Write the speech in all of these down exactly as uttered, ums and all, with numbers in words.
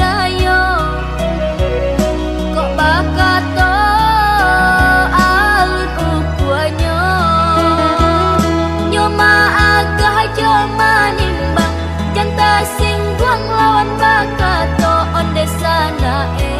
Ayo, kok bakato alun ukuanyo, nyo maagah jo manimbang, jan tasingguang lawan bakato onde sanak e.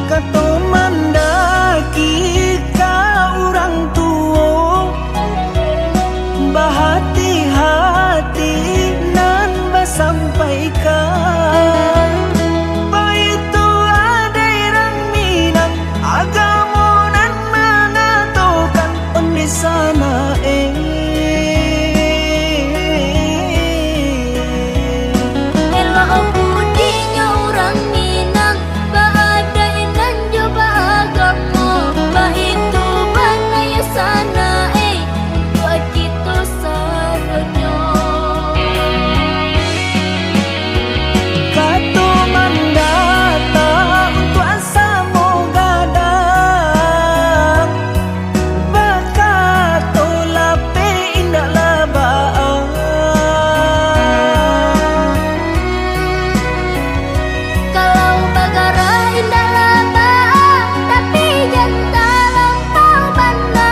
Kato mandaki ka urang tuo, bahati-hati nan basampaikan. Baitu adaik rang Minang, agamo nan mangatokan, onde sanak e. Elok budinyo urang Minang, baadaik nan jo baagamo, baitu bana yo sanak e, untuak kito sadonyo. Kato mandata untuak samo gadang, bakato lapeh indak lah baa. Kalau bagarah indak lah baa, tapi jan talampau bana.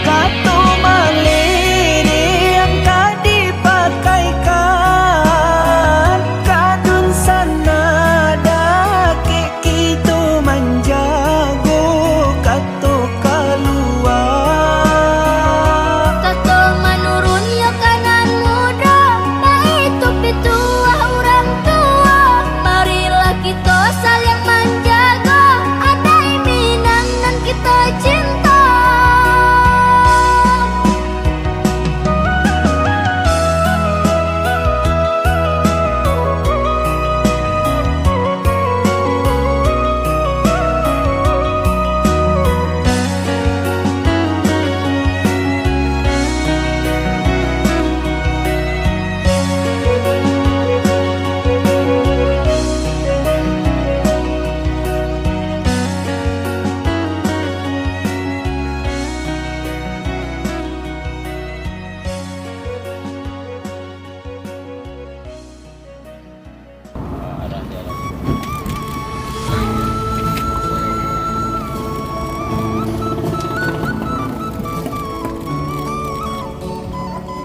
Kato malediang ka dipakaikan, ka dunsanak dakek kito manjago kato kalua. Kato manurun yo ka nan mudo, baitu pituah urang tuo. Marilah kito saliang manjago adaik Minang nan kito cinto.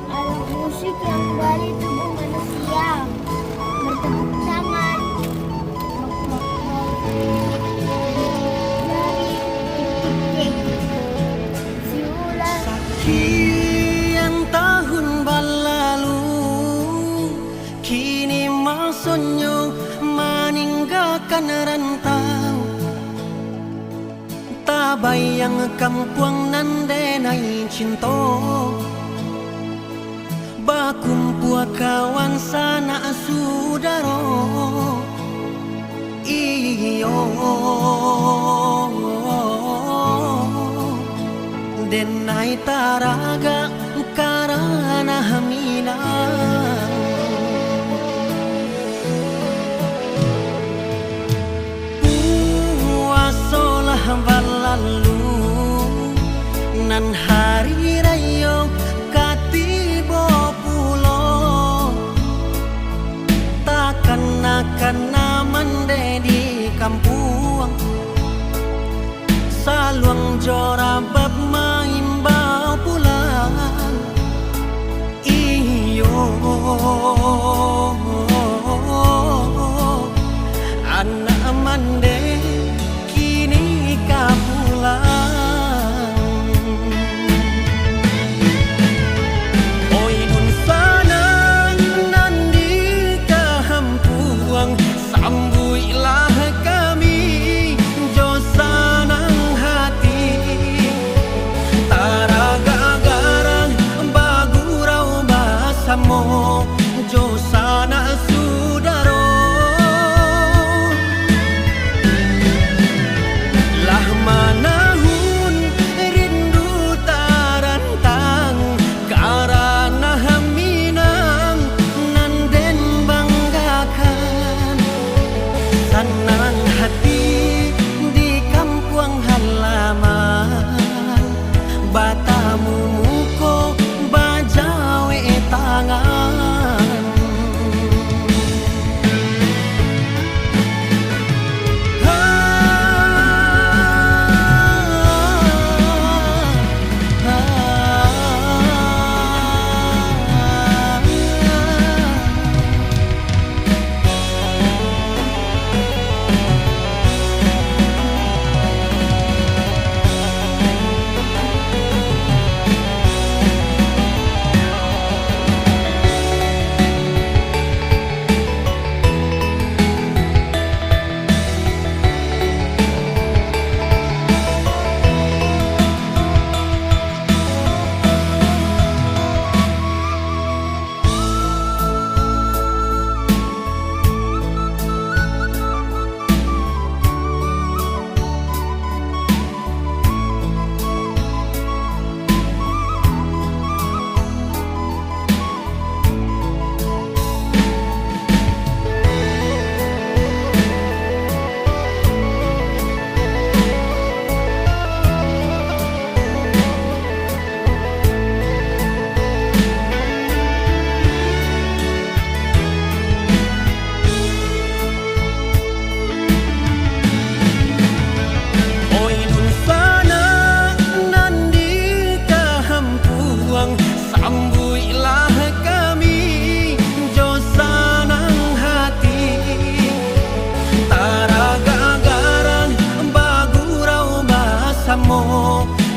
Alat musik yang bari tubuh manusia bertepuk tangan, bak-, bak-, bak-, jari, tik-tik-tik, siulan. Sakian tahun balalu, kini masonyo maninggakan rantau. Tabayang kampuang nan denai cinto, bakumpua kawan sanak sudaro. Iyo, denai taragak karano Minang. Puaso lah balalu, nan hari rayo ka tibo pulo. Takana-kana mandeh di kampuang, saluang jo rabab maimbau pulang. Iyo, anak mandeh kini ka pulang. Oi dunsanak nan di kampuang, sambuiklah kami jo sanang hati. Taragak garang bagurau basamo jo sa- samo.